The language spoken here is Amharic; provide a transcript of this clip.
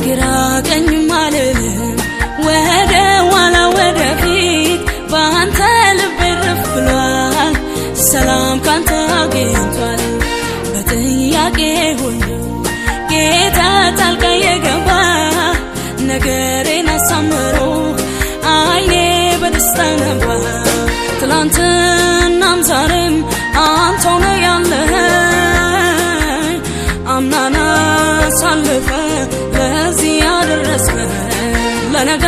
ግራ ቀኝም አልልም፣ ወደ ኋላ ወደፊት በአንተ ልቤ እርፍ ብሏል። ሰላም ካንተ አግኝቷል። በጥያቄ ሁሉ ጌታ ጣልቃ የገባ ነገሬን አሳምሮ አይኔ በደስታ ነባ። ትላንትናም ዛሬም አንተው ነህ ያለኸኝ፣ አምናን አሳልፈ ለዚህ ያደረስከኝ፣ ለነገ